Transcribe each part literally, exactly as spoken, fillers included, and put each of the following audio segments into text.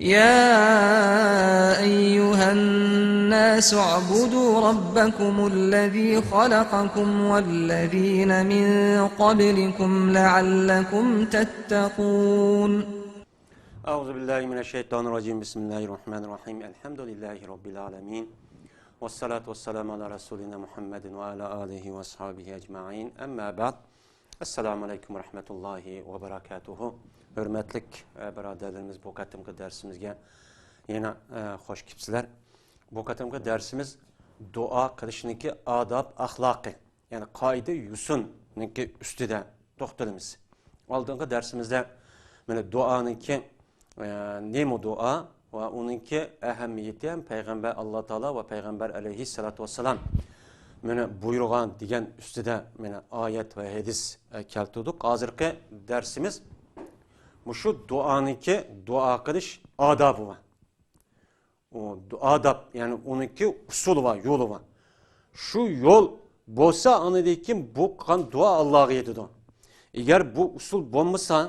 يا أيها الناس اعبدوا ربكم الذي خلقكم والذين من قبلكم لعلكم تتقون. أعوذ بالله من الشيطان الرجيم. بسم الله الرحمن الرحيم. الحمد لله رب العالمين. والصلاة والسلام على رسولنا محمد وعلى آله وأصحابه أجمعين. أما بعد. ئەسسالامۇ ئەلەيكۇم ۋە رەھمەتۇللاھى ۋە بەرەكاتۇھۇ. ھۆرمەتلىك، ئە، بۇرادەرلىرىمىز، بۇ قېتىمقى دەرسىمىزگە يەنە، ئە، خوش كېلىپسىلەر. بۇ قېتىمقى دەرسىمىز دۇئا قىلىشنىڭكى ئاداب ئەخلاقى، يەنى قائىدە يوسۇننىڭكى ئۈستىدە توختىلىمىز. ئالدىنقى دەرسىمىزدە مانا دۇئانىڭكى ئە، نېمە دۇئا ۋە ئۇنىڭكى ئەھمىيىتى ھەم پەيغەمبەر، ئاللا تائالا ۋە پەيغەمبەر ئەلەيھىسسالاتۇ ۋەسسالام مانا بۇيرۇغان دېگەن ئۈستىدە مانا ئايەت ۋە ھەدىس، ئە، كەلتۈردۇق. ھازىرقى دەرسىمىز مۇشۇ دۇئانىڭكى، دۇئا قىلىش ئادابى ۋە ئۇ دۇ-، ئاداب، يەنى ئۇنىڭكى ئۇسۇلى ۋە يولى ۋە شۇ يول بولسا، ئاندىن كېيىن بۇ قىلغان دۇئا ئاللاغا يېتىدۇ. ئەگەر بۇ ئۇسۇل بولمىسا،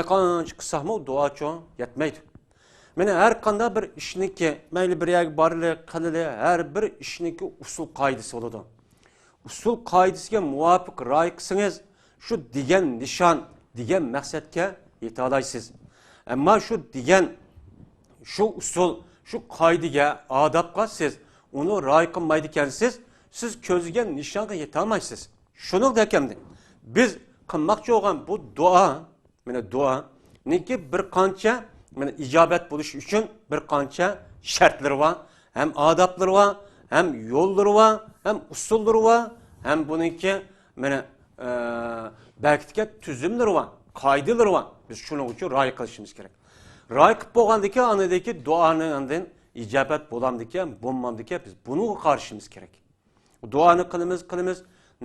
قانچە قىلساقمۇ دۇئاچۇ يەتمەيدۇ. مانا ھەر قانداق بىر ئىشنىڭكى، مەيلى بىر يەرگە بارىلى، قىلىلى، ھەر بىر ئىشنىڭكى ئۇسۇل قائىدىسى بولىدۇ. ئۇسۇل قائىدىسىگە مۇۋاپىق رىئايە قىلسىڭىز، شۇ دېگەن نىشان، دېگەن مەقسەتكە يېتەلايسىز. ئەمما شۇ دېگەن، شۇ ئۇسۇل، شۇ قائىدىگە، ئادابقا سىز ئۇنى رىئايە قىلمايدىكەنسىز، سىز كۆزلىگەن نىشانغا يېتەلمەيسىز. شۇنىڭدەك ئەمدى بىز قىلماقچى بولغان بۇ دۇئا، مانا دۇئانىڭكى بىر قانچە، مانا ئىجابەت بولۇش ئۈچۈن بىر قانچە شەرتلىرى بار، ھەم ئادابلىرى بار، ھەم يوللىرى بار، ھەم ئۇسۇللىرى بار، ھەم بۇنىڭكى مانا، ئە، بەكىتكەن تۈزۈملىرى بار، قائىدىلىرى بار. بىز شۇنىڭ ئۈچۈن رىئايە قىلىشىمىز كېرەك. رىئايە قىلىپ بولغاندىن كېيىن ئاندىن كېيىن دۇئانى ئاندىن ئىجابەت بولامدىكەن، بولمامدىكەن، بىز بۇنىڭغا قارىشىمىز كېرەك. دۇئانى قىلىمىز، قىلىمىز،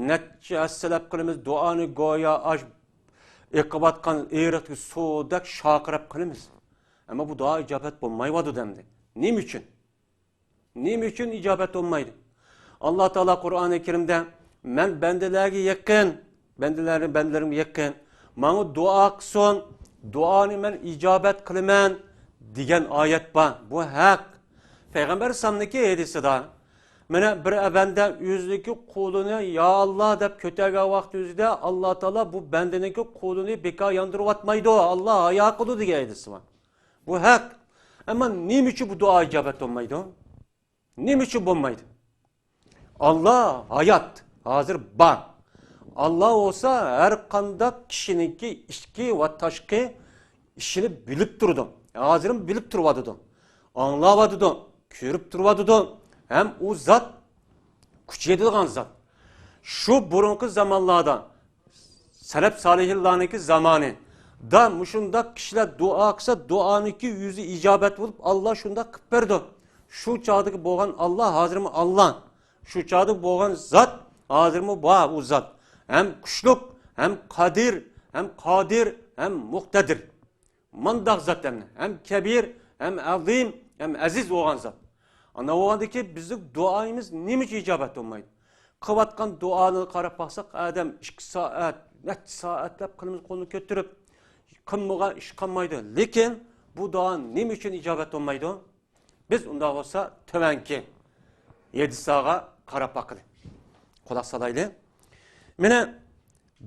نەچچە ھەسسىلەپ قىلىمىز، دۇئانى گويا ئاش ئېقىۋاتقان ئېرىقتىكى سۇدەك شارقىراپ قىلىمىز. ئەمما بۇ دۇئا ئىجابەت بولمايۋاتىدۇ ئەمدى. نېمە ئۈچۈن؟ نېمە ئۈچۈن ئىجابەت بولمايدۇ؟ ئاللا تائالا قۇرئانى كەرىمدە، «مەن بەندىلەرگە يېقىن، بەندىلەرنى، بەندىلىرىمگە يېقىن، ماڭا دۇئا قىلسۇن، دۇئانى مەن ئىجابەت قىلىمەن» دېگەن ئايەت بار. بۇ ھەق. پەيغەمبەر ئەلەيھىسسالامنىڭكى ھەدىسىدە، مانا بىر بەندە ئۆزىنىڭكى قولىنى «يا ئاللا» دەپ كۆتەرگەن ۋاقتى ئۆزىدە، ئاللا تائالا بۇ بەندىنىڭكى قولىنى بىكار ياندۇرۇۋاتمايدۇ، ئاللا ھايا قىلىدۇ دېگەن ھەدىسى بار. بۇ ھەق. ئەمما نېمە ئۈچۈن بۇ دۇئا ئىجابەت بولمايدۇ؟ نېمە ئۈچۈن بولمايدۇ؟ ئاللا ھايات، ھازىر بار. ئاللا بولسا ھەر قانداق كىشىنىڭكى ئىچكى ۋە تاشقى ئىشىنى بىلىپ تۇرىدۇ. ھازىرمۇ بىلىپ تۇرۇۋاتىدۇ. ئاڭلاۋاتىدۇ، كۆرۈپ تۇرۇۋاتىدۇ. ھەم ئۇ زات كۈچ يېتىدىغان زات. شۇ بۇرۇنقى زامانلاردا، سەلەپ سالىھىنلارنىڭكى زامانىدا مۇشۇنداق كىشىلەر دۇئا قىلسا، دۇئانىڭكى ئۆزى ئىجابەت بولۇپ، ئاللا شۇنداق قىلىپ بېرىدۇ. شۇ چاغدىكى بولغان ئاللا ھازىرمۇ ئاللا. شۇ چاغدىكى بولغان زات ھازىرمۇ بار ئۇ زات. ھەم كۈچلۈك، ھەم قادىر، ھەم قادىر، ھەم مۇقتەدىر. مانداق زات ھەم، ھەم كەبىر، ھەم ئەزىم، ھەم ئەزىز بولغان زات. ئانا بولغاندىكى بىزنىڭ دۇئايىمىز نېمە ئۈچۈن ئىجابەت بولمايدۇ؟ قىلىۋاتقان دۇئانى قاراپ باقساق، ئادەم ئىككى سائەت، نەچچە سائەتلەپ قىلىمىز قولىنى كۆتۈرۈپ، قىلمىغان ئىش قالمايدۇ. لېكىن بۇ دۇئا نېمە ئۈچۈن ئىجابەت بولمايدۇ؟ بىز ئۇنداق بولسا تۆۋەنكى ھەدىسلەرگە قاراپ باقىلى. قۇلاق سالايلى. مانا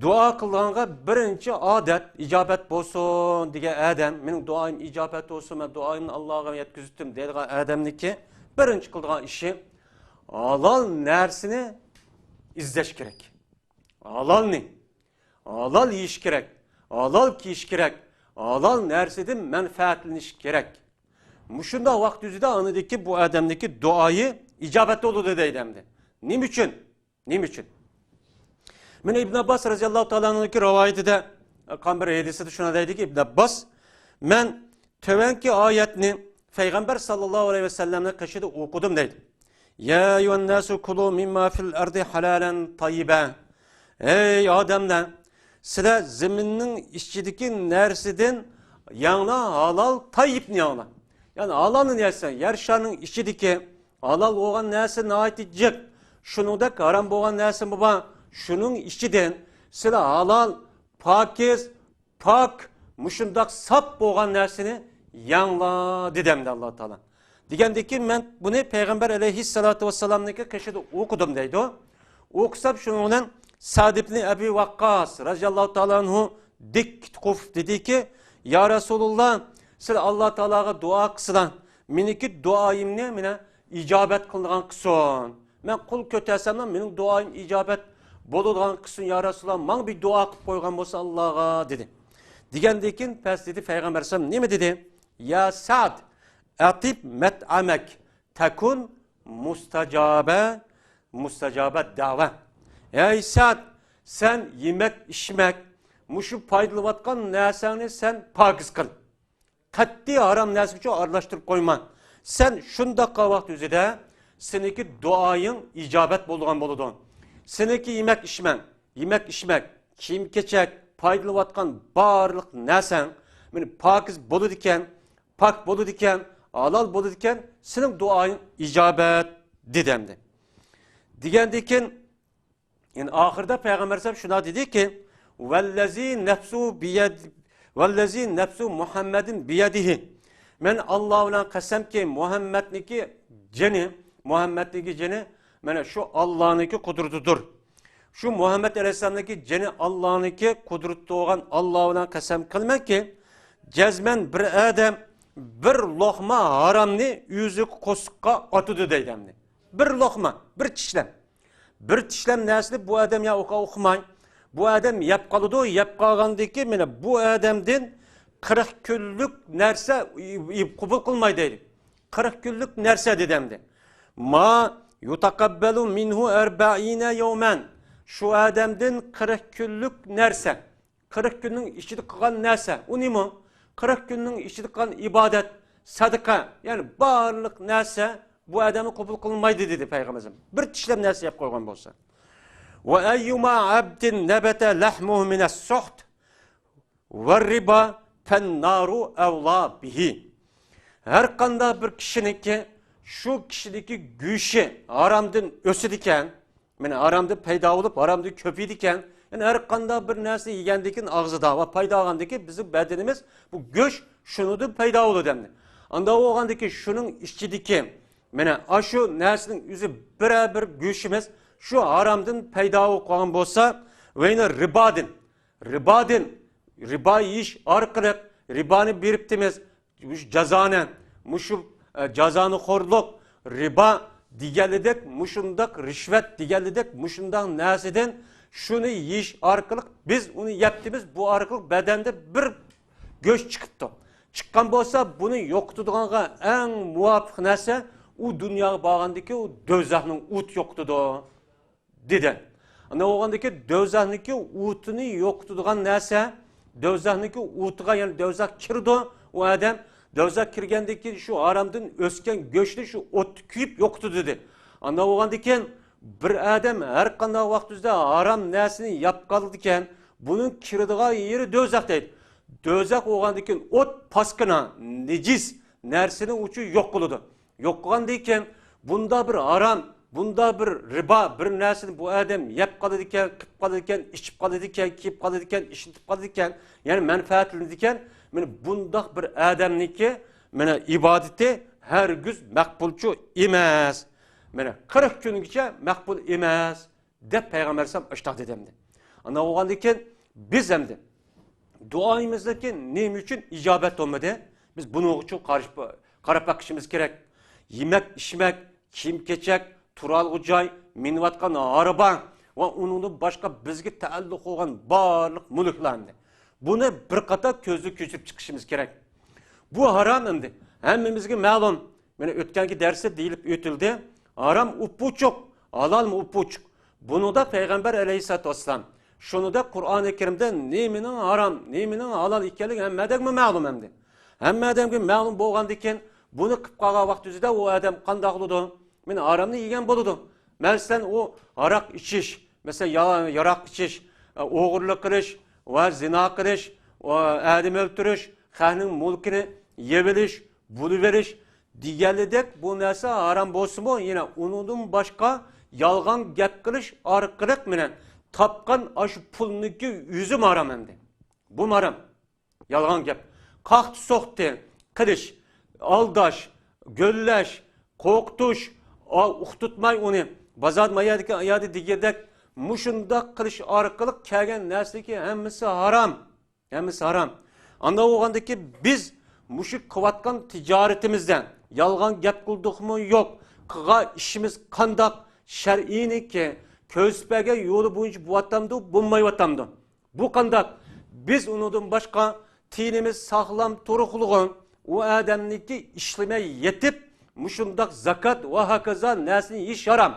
دۇئا قىلغانغا بىرىنچى ئادەت ئىجابەت بولسۇن دېگەن ئادەم، مېنىڭ دۇئايىم ئىجابەت بولسۇن، مەن دۇئايىمنى ئاللاغا يەتكۈزۈپتىم دەيدىغان ئادەمنىڭكى بىرىنچى قىلىدىغان ئىشى ھالال نەرسىنى ئىزدەش كېرەك. ھالالنى، ھالال يېيىش كېرەك، ھالال كىيىش كېرەك، ھالال نەرسىدىن مەنپەئەتلىنىش كېرەك. مۇشۇنداق ۋاقىت يۈزىدە ئانىدىكى بۇ ئادەمنىڭكى دۇئايى ئىجابەت بولىدۇ دەيدۇ ئەمدى. نېمە ئۈچۈن؟ نېمە ئۈچۈن؟ مانا ئىبن ئابباس رەزىياللاھۇ تائالا ئەنھۇنىڭكى رىۋايىتىدە، قالغان بىر ھەدىسىدە شۇنداق دەيدىكى، ئىبن ئابباس، مەن تۆۋەنكى ئايەتنى پەيغەمبەر ساللاللاھۇ ئەلەيھى ۋەسەللەمنىڭ قېشىدا ئوقۇدۇم دەيدۇ. يا أيها الناس كلوا مما في الأرض حلالا طيبا. ئەي ئادەملەر، سىلەر زېمىننىڭ ئىچىدىكى نەرسىدىن يەڭلار، ھالال تەييىبنى يەڭلار. يەنى ھالالنى يەيسەن، يەر شارنىڭ ئىچىدىكى ھالال بولغان نەرسە ناھايىتى جىق. شۇنىڭدەك ھارام بولغان نەرسىمۇ بار. شۇنىڭ ئىچىدىن سىلەر ھالال، پاكىز، پاك، مۇشۇنداق ساپ بولغان نەرسىنى يەڭلار دېدى ئەمدى ئاللا تائالا. دېگەندىن كېيىن مەن بۇنى پەيغەمبەر ئەلەيھىسسالاتۇ ۋەسسالامنىڭكى قېشىدا ئوقۇدۇم دەيدۇ. ئوقۇسام شۇنىڭ بىلەن سەئد ئىبنى ئەبى ۋەققاس رەزىياللاھۇ تائالا ئەنھۇ دىك قوپۇپ دېدىكى، يا رەسۇلۇللا، سىلەر ئاللا تائالاغا دۇئا قىلسىلا، مېنىڭكى دۇئايىمنى مانا ئىجابەت قىلىدىغان قىلسۇن. مەن قول كۆتەرسەملا مېنىڭ دۇئايىم ئىجابەت بولىدىغان قىلسۇن، يا رەسۇلاللا، ماڭا بىر دۇئا قىلىپ قويغان بولسا ئاللاغا، دېدى. دېگەندىن كېيىن پەس دېدى پەيغەمبەر ئەلەيھىسسالام نېمە دېدى؟ يا سەئد، ئەتىب مەتئەمەك، تەكۇن مۇستەجابە، مۇستەجابە دەۋە. ھەي سەئد، سەن يېمەك ئىچمەك، مۇشۇ پايدىلىنىۋاتقان نەرسەڭنى سەن پاكىز قىل. قەتئىي ھارام نەرسە ئۈچۈن ئارىلاشتۇرۇپ قويما. سەن شۇنداق قىلغان ۋاقىت ئۆزىدە سېنىڭكى دۇئايىڭ ئىجابەت بولىدىغان بولىدۇ. سېنىڭكى يېمەك ئىچمەڭ، يېمەك ئىچمەك، كىيىم كېچەك، پايدىلىنىۋاتقان بارلىق نەرسەڭ مانا پاكىز بولىدىكەن، پاك بولىدىكەن، ھالال بولىدىكەن، سېنىڭ دۇئايىڭ ئىجابەت، دېدى ئەمدى. دېگەندىن كېيىن يەنە ئاخىرىدا پەيغەمبەر ئەلەيھىسسالام شۇنداق دېدىكى، ۋەللەزى نەپسۇ بىيەد-، ۋەللەزى نەپسۇ مۇھەممەدىن بىيەدىھى. مەن ئاللا بىلەن قەسەمكى، مۇھەممەدنىڭكى جېنى، مۇھەممەدنىڭكى جېنى مانا شۇ ئاللانىڭكى قۇدرىتىدۇر. شۇ مۇھەممەد ئەلەيھىسسالامنىڭكى جېنى ئاللانىڭكى قۇدرىتى بولغان ئاللا بىلەن قەسەم قىلىمەنكى، جەزمەن بىر ئادەم بىر لوقما ھارامنى ئۆزى قورسىقىغا ئاتىدۇ دەيدۇ ئەمدى. بىر لوقما، بىر چىشلەم. بىر چىشلەم نەرسىنى بۇ ئادەم يا ئوقۇ-، ئوقۇماي، بۇ ئادەم يەپ قالىدۇ، يەپ قالغاندىن كېيىن مانا بۇ ئادەمدىن قىرىق كۈنلۈك نەرسە قوبۇل قىلماي دەيدۇ. قىرىق كۈنلۈك نەرسە دېدى ئەمدى. ما يۇتەقەببەلۇ مىنھۇ ئەربەئىنە يەۋمەن. شۇ ئادەمدىن قىرىق كۈنلۈك نەرسە، قىرىق كۈننىڭ ئىچىدە قىلغان نەرسە، ئۇ نېمە؟ قىرىق كۈننىڭ ئىچىدە قىلغان ئىبادەت، سەدىقە، يەنى بارلىق نەرسە بۇ ئادەمنى قوبۇل قىلمايدۇ، دېدى پەيغەمبىرىمىز. بىر چىشلەم نەرسە يەپ قويغان بولسا. ۋە ئەييۇما ئەبدىن نەبەتە لەھمۇھۇ مىنەس سۇھت ۋە رىبا فەننارۇ ئەۋلا بىھى. ھەر قانداق بىر كىشىنىڭكى، شۇ كىشىنىڭكى گۆشى ھارامدىن ئۆسىدىكەن، مانا ھارامدىن پەيدا بولۇپ، ھارامدىن كۆپىيىدىكەن. يەنى ھەر قانداق بىر نەرسىنى يېگەندىن كېيىن ئاغزىدا ۋە پايدا ئالغاندىن كېيىن بىزنىڭ بەدىنىمىز بۇ گۆش شۇنىڭدىن پەيدا بولىدۇ ئەمدى. ئانداق بولغاندىن كېيىن شۇنىڭ ئىچىدىكى مانا ئاشۇ نەرسىنىڭ ئۆزى بىرەر بىر گۆشىمىز شۇ ھارامدىن پەيدا بولۇپ قالغان بولسا، ۋە يەنە رىبادىن، رىبادىن، رىبا يېيىش ئارقىلىق، رىبانى بېرىپتىمىز، مۇشۇ جازانە، مۇشۇ، ئە، جازانىخورلۇق، رىبا دېگەنلىدەك، مۇشۇنداق رىشۋەت دېگەنلىدەك، مۇشۇنداق نەرسىدىن شۇنى يېيىش ئارقىلىق بىز ئۇنى يەپتىمىز، بۇ ئارقىلىق بەدەندە بىر گۆش چىقىپتۇ. چىققان بولسا، بۇنى يوقىتىدىغانغا ئەڭ مۇۋاپىق نەرسە ئۇ دۇنياغا بارغاندىكى ئۇ دوزاخنىڭ ئوتى يوقىتىدۇ. دېدى. ئانداق بولغاندىكىن دوزاخنىڭكى ئوتىنى يوقىتىدىغان نەرسە، دوزاخنىڭكى ئوتىغا، يەنى دوزاخ كىرىدۇ ئۇ ئادەم. دوزاخ كىرگەندىن كېيىن شۇ ھارامدىن ئۆسكەن گۆشنى شۇ ئوتتا كۆيۈپ يوقىتىدۇ دېدى. ئانداق بولغاندىكىن بىر ئادەم ھەر قانداق ۋاقىت ئۆزىدە ھارام نەرسىنى يەپ قالىدىكەن، بۇنىڭ كىرىدىغان يېرى دوزاخ دەيدۇ. دوزاخ بولغاندىكىن ئوت پاسكىنا، نىجىس نەرسىنىڭ ئۇچى يوق بولىدۇ. يوق قىلغاندىن كېيىن بۇنداق بىر ھارام، بۇنداق بىر رىبا، بىر نەرسىنى بۇ ئادەم يەپ قالىدىكەن، قىلىپ قالىدىكەن، ئىچىپ قالىدىكەن، كىيىپ قالىدىكەن، ئىشلىتىپ قالىدىكەن، يەنى مەنپەئەتلىنىدىكەن. مانا بۇنداق بىر ئادەمنىڭكى مانا ئىبادىتى ھەرگىز مەقبۇلچۇ ئەمەس. مانا قىرىق كۈنگىچە مەقبۇل ئەمەس. دەپ پەيغەمبەر ئەلەيھىسسالام ئاشتاق دېدى ئەمدى. ئانداق بولغاندىن كېيىن بىز ئەمدى دۇئايىمىزنىڭكى نېمە ئۈچۈن ئىجابەت بولمىدى؟ بىز بۇنىڭغا ئۈچۈن قارىش-، قاراپ بېقىشىمىز كېرەك. يېمەك، ئىچمەك، كىيىم-كېچەك، تۇرالغۇ جاي، مىنىۋاتقان ھاربا ۋە ئۇنىڭدىن باشقا بىزگە تەئەللۇق بولغان بارلىق مۈلۈكلەرنى، بۇنى بىر قاتار كۆزدىن كۆچۈرۈپ چىقىشىمىز كېرەك. بۇ ھارام ئەمدى ھەممىمىزگە مەلۇم. مانا ئۆتكەنكى دەرستە دېيىلىپ ئۆتۈلدى. ھارام ئۇپۇچۇق، ھالالمۇ ئۇپۇچۇق. بۇنىڭدا پەيغەمبەر ئەلەيھىسسالاتۇ ۋەسسالام، شۇنىڭدا قۇرئانى كەرىمدە نېمىنىڭ ھارام، نېمىنىڭ ھالال ئىكەنلىكى ھەممە ئادەمگە مەلۇم ئەمدى. ھەممە ئادەمگە مەلۇم بولغاندىكىن، بۇنى قىلىپ قالغان ۋاقتى ئۆزىدە ئۇ ئادەم قانداق بولىدۇ؟ مانا ھارامنى يېگەن بولىدۇ. مەسىلەن، ئۇ ھاراق ئىچىش، مەسىلەن، يا-، ياراق ئىچىش، ئە، ئوغرىلىق قىلىش ۋە زىنا قىلىش، ۋە ئادەم ئۆلتۈرۈش، خەقنىڭ مۈلكىنى يەۋېلىش، بۇلىۋېرىش دېگەنلىدەك بۇ نەرسە ھارام بولسىمۇ، يەنە ئۇنىڭدىن باشقا يالغان گەپ قىلىش ئارقىلىق مانا تاپقان ئاشۇ پۇلنىڭكى ئۆزىمۇ ھارام ئەمدى. بۇمۇ ھارام. يالغان گەپ. قاقتى سوقتى، قىلىش، ئالداش، گۆللەش، قورقۇتۇش، ئا-، ئۇخلىتماي ئۇنى، بازار مايادىكى ئايادى دېگۈدەك مۇشۇنداق قىلىش ئارقىلىق كەلگەن نەرسىلىكى ھەممىسى ھارام. ھەممىسى ھارام. ئانداق بولغاندىكى بىز مۇشۇ قىلىۋاتقان تىجارىتىمىزدە يالغان گەپ قىلدۇقمۇ يوق، قىلغان ئىشىمىز قانداق، شەرئىينىڭكى كۆرسىتىپ بەرگەن يولى بويىچە بولۇۋاتامدۇ، بولمايۋاتامدۇ؟ بۇ قانداق؟ بىز ئۇنىڭدىن باشقا تىنىمىز ساغلام تۇرۇقلۇغۇ، ئۇ ئادەمنىڭكى ئىشلىمەي يېتىپ، مۇشۇنداق زاكات ۋە ھاكازا نەرسىنى يېيىش ھارام.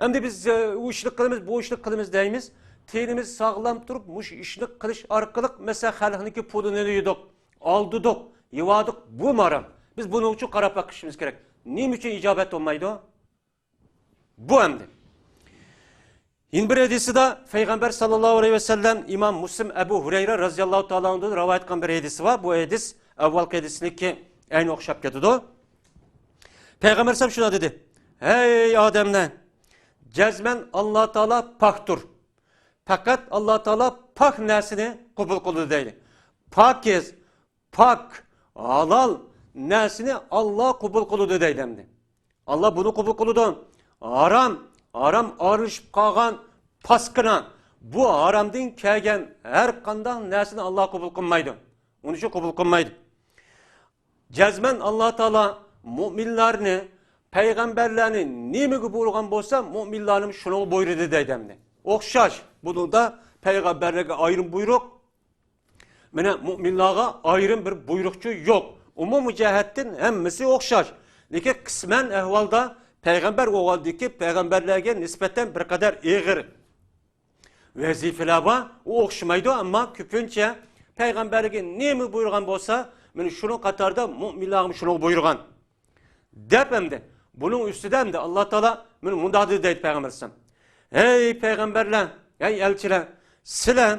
ئەمدى بىز، ئە، ئۇ ئىشنى قىلىمىز، بۇ ئىشنى قىلىمىز دەيمىز. تېنىمىز ساغلام تۇرۇپ، مۇشۇ ئىشنى قىلىش ئارقىلىق، مەسىلەن، خەلقنىڭكى پۇلىنى يېدۇق، ئالدىدۇق، يېۋادۇق، بۇمۇ ھارام. بىز بۇنىڭ ئۈچۈن قاراپ بېقىشىمىز كېرەك. نېمە ئۈچۈن ئىجابەت بولمايدۇ؟ بۇ ئەمدى. يەنە بىر ھەدىسىدە پەيغەمبەر ساللاللاھۇ ئەلەيھى ۋەسەللەم، ئىمام مۇسلىم ئەبۇ ھۇرەيرە رازىياللاھۇ تائالا ئەنھۇدىن رىۋايەت قىلغان بىر ھەدىسى بار. بۇ ھەدىس ئەۋۋەلقى ھەدىسنىڭكى ئەينى ئوخشاپ كېتىدۇ. پەيغەمبەر ئەلەيھىسسالام شۇنداق دېدى: «ھەي ئادەملەر، جەزمەن ئاللا تائالا پاكتۇر. پەقەت ئاللا تائالا پاك نەرسىنى قوبۇل قىلىدۇ» دەيدۇ. پاكىز، پاك، ھالال نەرسىنى ئاللا قوبۇل قىلىدۇ دەيدۇ ئەمدى. ئاللا بۇنى قوبۇل قىلىدۇ. ھارام، ھارام ئارىلىشىپ قالغان پاسكىنا، بۇ ھارامدىن كەلگەن ھەر قانداق نەرسىنى ئاللا قوبۇل قىلمايدۇ. ئۇنى شۇ قوبۇل قىلمايدۇ. جەزمەن ئاللا تائالا مۇئمىنلارنى، پەيغەمبەرلەرنى نېمىگە بۇيرۇغان بولسا، مۇئمىنلارنىمۇ شۇنىڭغا بۇيرۇدى دەيدۇ ئەمدى. ئوخشاش. بۇنىڭدا پەيغەمبەرلەرگە ئايرىم بۇيرۇق، مانا، مۇئمىنلارغا ئايرىم بىر بۇيرۇقچۇ يوق. ئومۇمىي جەھەتتىن ھەممىسى ئوخشاش. لېكىن قىسمەن ئەھۋالدا پەيغەمبەر بولغاندىكى پەيغەمبەرلەرگە نىسبەتەن بىر قەدەر ئېغىر ۋەزىپىلەر بار. ئۇ ئوخشىمايدۇ، ئەمما كۆپىنچە پەيغەمبەرلەرگە نېمە بۇيرۇغان بولسا، مانا شۇنىڭ قاتارىدا مۇئمىنلارغىمۇ شۇنىڭغا بۇيرۇغان. دەپ ئەمدى، بۇنىڭ ئۈستىدە ئەمدى ئاللا تائالا مانا مۇنداق دېدى دەيدۇ پەيغەمبەر ئەلەيھىسسالام. ھەي پەيغەمبەرلەر، ھەي ئەلچىلەر، سىلەر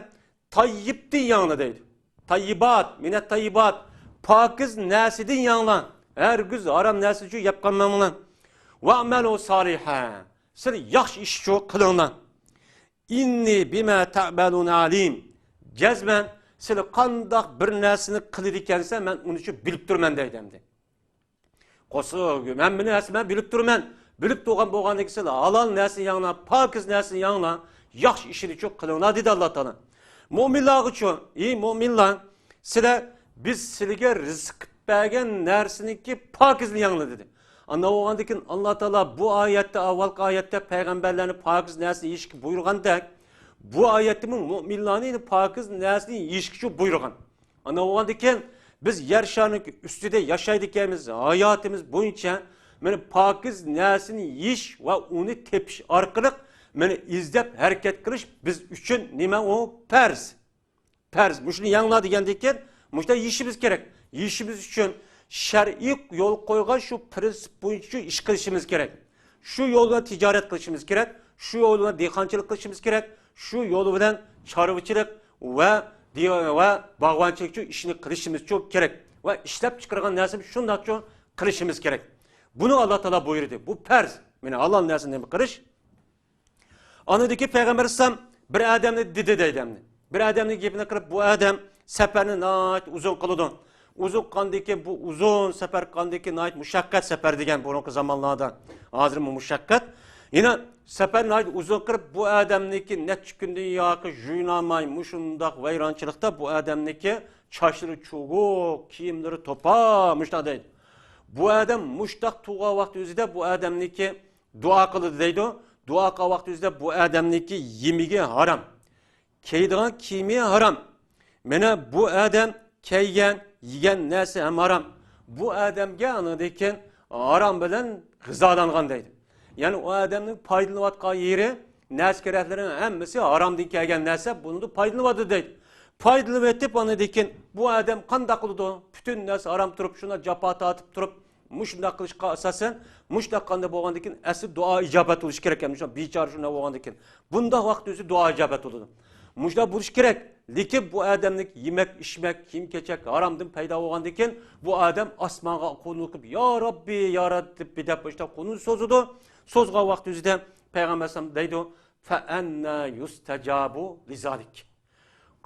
تاييىبتىن يەڭلار دەيدۇ. تاييىبات، مىنەت تاييىبات، پاكىز نەرسىدىن يەڭلار. ھەرگىز ھارام نەرسىنى يەپ قالماڭلار. ۋەئمەلۇ سالىھا، سىلەر ياخشى ئىشنى قىلىڭلار. ئىننى بىما تەئمەلۇنە ئەلىم. جەزمەن سىلەر قانداق بىر نەرسىنى قىلىدىكەنسە، مەن ئۇنى بىلىپ تۇرىمەن دەيدۇ ئەمدى. قوسۇ، ھەممىنى ھەسسە مەن بىلىپ تۇرىمەن. بىلىپ تۇرغان بولغاندىكىن سىلەر ھالال نەرسىنى يەڭلار، پاكىز نەرسىنى يەڭلار، ياخشى ئىشنى چوق قىلىڭلار دېدى ئاللا تائالا. مۇئمىنلارغىچۇ، ئى مۇئمىنلار، سىلەر بىز سىلەرگە رىزىق قىلىپ بەرگەن نەرسىنىڭكى پاكىزىنى يەڭلار دېدى. ئانداق بولغاندىكىن ئاللا تائالا بۇ ئايەتتە، ئاۋۋالقى ئايەتتە پەيغەمبەرلەرنى پاكىز نەرسىنى يېيىشكە بۇيرۇغاندەك، بۇ ئايەتتىمۇ مۇئمىنلارنى پاكىز نەرسىنى يېيىشكىچۇ بۇيرۇغان. ئانداق بولغاندىكىن بىز يەر شارىنىڭ ئۈستىدە ياشايدىكەنمىز، ھاياتىمىز بويىچە مانا پاكىز نەرسىنى يېيىش ۋە ئۇنى تېپىش ئارقىلىق مانا ئىزدەپ ھەرىكەت قىلىش بىز ئۈچۈن نېمە ئۇ؟ پەرز. پەرز. مۇشۇنى يەڭلار دېگەندىن كېيىن مۇشۇنداق يېيىشىمىز كېرەك. يېيىشىمىز ئۈچۈن شەرئىي يول قويغان شۇ پىرىنسىپ بويىچە شۇ ئىش قىلىشىمىز كېرەك. شۇ يول بىلەن تىجارەت قىلىشىمىز كېرەك، شۇ يول بىلەن دېھقانچىلىق قىلىشىمىز كېرەك، شۇ يول بىلەن چارۋىچىلىق ۋە، ۋە باغۋەنچىلىكچۇ ئىشنى قىلىشىمىزچۇ كېرەك ۋە ئىشلەپ چىقارغان نەرسىمىز شۇنداقچۇ قىلىشىمىز كېرەك. بۇنى ئاللا تائالا بۇيرۇدى. بۇ پەرز. مانا ھالال نەرسىنى نېمە قىلىش؟ ئاندىن كېيىن پەيغەمبەر ئەلەيھىسسالام بىر ئادەمنى دېدى دەيدۇ ئەمدى. بىر ئادەمنىڭ گېپىنى قىلىپ، بۇ ئادەم سەپەرنى ناھايىتى ئۇزۇن قىلىدۇ. ئۇزۇن قىلغاندىن كېيىن، بۇ ئۇزۇن سەپەر قىلغاندىن كېيىن ناھايىتى مۇشەققەت سەپەر دېگەن بۇرۇنقى زامانلاردا، ھازىرمۇ مۇشەققەت. يەنە سەپەر ناھايىتى ئۇزۇن قىلىپ، بۇ ئادەمنىڭكى نەچچە كۈندىن ياقى يۇيۇنالماي مۇشۇنداق ۋەيرانچىلىقتا بۇ ئادەمنىڭكى چاچلىرى چۈگۈك، كىيىملىرى توپا، مۇشۇنداق دەيدۇ. بۇ ئادەم مۇشۇنداق تۇرغان ۋاقتى ئۆزىدە بۇ ئادەمنىڭكى دۇئا قىلىدۇ دەيدۇ. دۇئا قىلغان ۋاقتى ئۆزىدە بۇ ئادەمنىڭكى يېمىكى ھارام، كىيىدىغان كىيىمى ھارام. مانا بۇ ئادەم كىيگەن، يېگەن نەرسە ھەم ھارام. بۇ ئادەمگە ئاندىن كېيىن ھارام بىلەن غىزالانغان دەيدۇ. يەنى ئۇ ئادەمنىڭ پايدىلىنىۋاتقان يېرى، نەرسە كېرەكلىرىنىڭ ھەممىسى ھارامدىن كەلگەن نەرسە، بۇنىڭدىن پايدىلىنىۋاتىدۇ دەيدۇ. پايدىلىنىۋېتىپ ئاندىن كېيىن بۇ ئادەم قانداق قىلىدۇ؟ پۈتۈن نەرسە ھارام تۇرۇپ، شۇنداق جاپا تارتىپ تۇرۇپ، مۇشۇنداق قىلىشقا ئاساسەن، مۇشۇنداق قانداق بولغاندىن كېيىن ئەسلى دۇئا ئىجابەت بولۇشى كېرەك. يەنى شۇ بىچارە شۇنداق بولغاندىن كېيىن، بۇنداق ۋاقىت ئۆزى دۇئا ئىجابەت بولىدۇ. مۇشۇنداق بولۇشى كېرەك. لېكىن بۇ ئادەمنىڭ يېمەك، ئىچمەك، كىيىم-كېچەك ھارامدىن پەيدا بولغاندىن كېيىن، بۇ ئادەم ئاسمانغا قولىنى قىلىپ، يا رەببى، يا رەببى دەپ مۇشۇنداق قولىنى سوزىدۇ. سوزغان ۋاقىت ئۆزىدە پەيغەمبەر ئەلەيھىسسالام دەيدۇ، فەئەننە يۇستەجابۇ لىزالىك.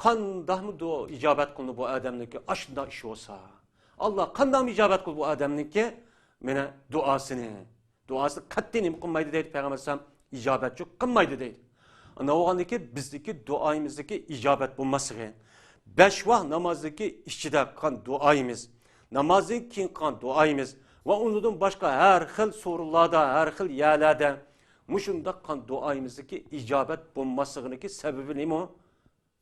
قانداقمۇ دۇئا ئىجابەت قىلىنىدۇ بۇ ئادەمنىڭكى ئاشۇنداق ئىش بولسا؟ ئاللا قانداقمۇ ئىجابەت قىلىدۇ بۇ ئادەمنىڭكى، مانا، دۇئاسىنى؟ دۇئاسىنى قەتئىي نېمە قىلمايدۇ دەيدۇ پەيغەمبەر ئەلەيھىسسالام؟ ئىجابەتچۇ قىلمايدۇ دەيدۇ. ئانداق بولغاندىكىن بىزدىكى دۇئايىمىزدىكى ئىجابەت بولماسلىقى، بەش ۋاق نامازدىكى ئىچىدە قىلغان دۇئايىمىز، نامازدىن كېيىن قىلغان دۇئايىمىز ۋە ئۇنىڭدىن باشقا ھەر خىل سورۇنلاردا، ھەر خىل يەرلەردە مۇشۇنداق قىلغان دۇئايىمىزدىكى ئىجابەت بولماسلىقىنىڭكى سەۋەبى نېمە؟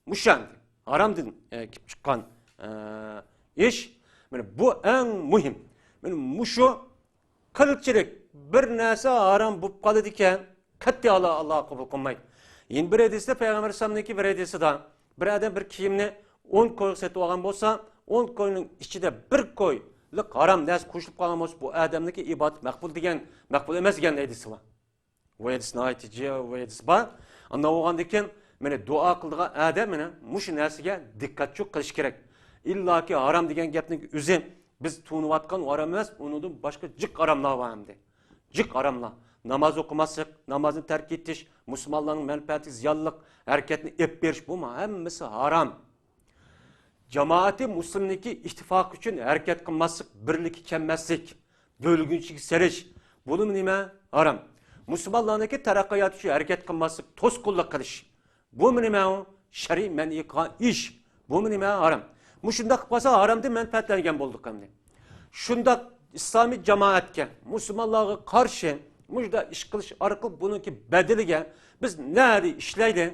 مۇشۇ ئەمدى ھارامدىن، ئە، كېلىپ چىققان، ئە، ئىش. مانا بۇ ئەڭ مۇھىم. مانا مۇشۇ قىلچىلىك بىر نەرسە ھارام بولۇپ قالىدىكەن، قەتئىي ئاللا، ئاللا قوبۇل قىلمايدۇ. يەنە بىر ھەدىستە پەيغەمبەر ئەلەيھىسسالامنىڭكى بىر ھەدىسىدە، بىر ئادەم بىر كىيىمنى ئون كويغا سېتىپ ئالغان بولسا، ئون كوينىڭ ئىچىدە بىر كويلۇق ھارام نەرسە قوشۇلۇپ قالغان بولسا، بۇ ئادەمنىڭكى ئىبادىتى مەقبۇل دېگەن، مەقبۇل ئەمەس دېگەن ھەدىسى بار. بۇ ھەدىس ناھايىتى جىق، بۇ ھەدىس بار. ئانداق بولغاندىكىن، مانا دۇئا قىلىدىغان ئادەم مانا مۇشۇ نەرسىگە دىققەتچۇ قىلىش كېرەك. ئىللاكى ھارام دېگەن گەپنىڭ ئۆزى بىز تونۇۋاتقان ھارام ئەمەس، ئۇنىڭدىن باشقا جىق ھاراملار بار ئەمدى. جىق ھاراملار. ناماز ئوقۇماسلىق، نامازنى تەرك ئېتىش، مۇسۇلمانلارنىڭ مەنپەئەتىگە زىيانلىق ھەرىكەتنى ئېلىپ بېرىش، بۇمۇ ھەممىسى ھارام. جامائىتى مۇسلىمنىڭكى ئىتتىپاقى ئۈچۈن ھەرىكەت قىلماسلىق، بىرلىككە كەلمەسلىك، بۆلگۈنچىلىككە سېلىش، بۇنىمۇ نېمە؟ ھارام. مۇسۇلمانلارنىڭكى تەرەققىياتى ئۈچۈن ھەرىكەت قىلماسلىق، توسقۇنلۇق قىلىش، بۇمۇ نېمە؟ شەرئىي مەنئى قىلغان ئىش. بۇمۇ نېمە؟ ھارام. مۇشۇنداق قىلىپ قالسا، ھارامدىن مەنپەئەتلەنگەن بولدۇق ئەمدى. شۇنداق ئىسلامىي جامائەتكە، مۇسۇلمانلارغا قارشى مۇشۇنداق ئىش قىلىش ئارقىلىق بۇنىڭكى بەدىلىگە بىز نەدە ئىشلەيلى؟